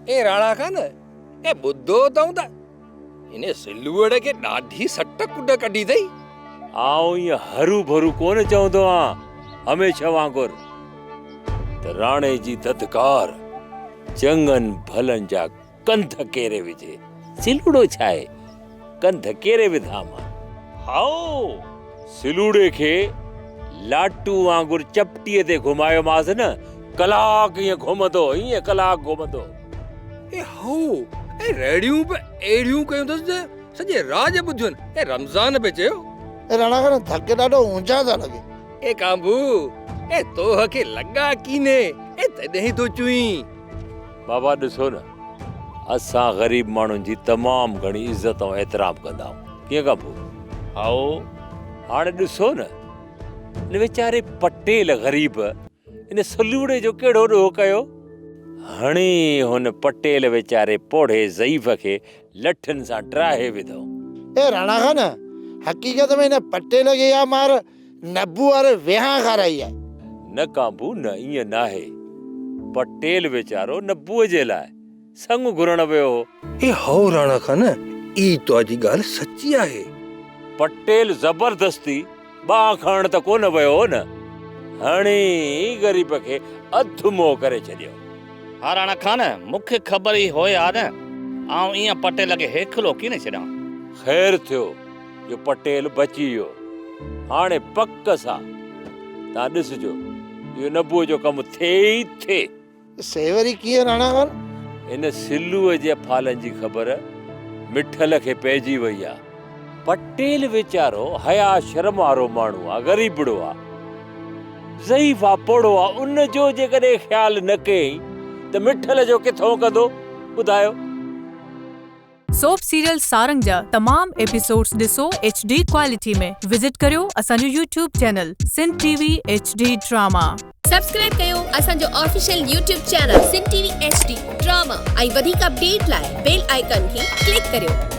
اي راڻا خان، اي ٻڌو اٿئون ته ان سلوڙ کي ڏاڍي سٽ ڪڍ ڪڍي اٿئي. آئون ائين هرو ڀرو ڪونه چوندو آهيان هميشه وانگر ته راڻي جي ڌڌڪار چڱن ڀلن جا ڪنڌ ڪيري وجهي. سلوڙو ڇا آهي؟ ڪنڌ ڪيري وڌا مان. هائو، سلوڙي کي لاٽو وانگر چپٽيء تي گهمايومانس نه، ڪلاڪ ائين گهمندو، ائين ڪلاڪ گهمندو. اي هائو، ۽ رڙيون به اهڙيون ڪيون اٿس جو سڄي راڄ ٻڌيون. اي رمضان به چيو. اي راڻا خان، ڌڪ ڏاڍو اونچا ٿا لڳي. اي ڪانڀو، اي توهه کي لڳا ڪينهي، اي تڏهن ٿو چوين. بابا ڏسو نه اسان غريب ماڻهن جي تمام گهڻي عزت ۽ احترام ڪندا آهيون ڪيئن ڪبو؟ هائو هاڻي ڏسو نه ان ويچاري پٽيل غريب ان سلوڙي جو ڪهڙو ڏوهه ڪيو؟ هڻي هن پٽيل ويچاري پوڙهي ضعيف کي لٺين سان ٽاهي وڌو. اي راڻا خان حقيقت ۾ هن پٽيل کي اها مار نبو واري ويهان کارائي آهي. نه ڪانڀو نه ائين ناهي. پٽيل ويچارو نبوء جي لاء سڱ گهرڻ ويو هو. اي هائو راڻا خان اي توهان جي ڳالهه سچي آهي. پٽيل زبردستي ٻانهن کڻڻ ته ڪونه ويو هو نه. هڻي ئي غريب کي اڌ مئو ڪري ڇڏيو. ها راڻا خان مون کي خبر ئي هئي ها نه آئون ائين پٽيل کي هيکلو ڪين ڇڏيان. خير ٿيو جو پٽيل بچي ويو. هاڻي پڪ سان تان ڏسجو اهو نبوء جو ڪم ٿئي ئي ٿئي. سي وري ڪيئن راڻا خان؟ ان سلوء جي افعالن جي خبر مٺل کي پئجي وئي آ. پٽيل ويچارو حياء شرم وارو ماڻهو آ، غريبڙو آ، ضعيف آ، پوڙهو آ، ان جو جيڪڏهن خيال نه ڪيائين ته مٺل جو ڪٿئون ڪندو؟ ٻڌايو. سوپ سيريل سارنگ جا تمام ايپيسوڊز ڏسو ايڇ ڊي ڪوالٽي ۾ وزٽ ڪريو اسان جو YouTube channel Sindh T V H D drama. Subscribe ڪيو اسان جو official YouTube channel Sindh T V H D drama ۽ وڌيڪ اپڊيٽ لاء بيل آئيڪان کي ڪلڪ ڪريو.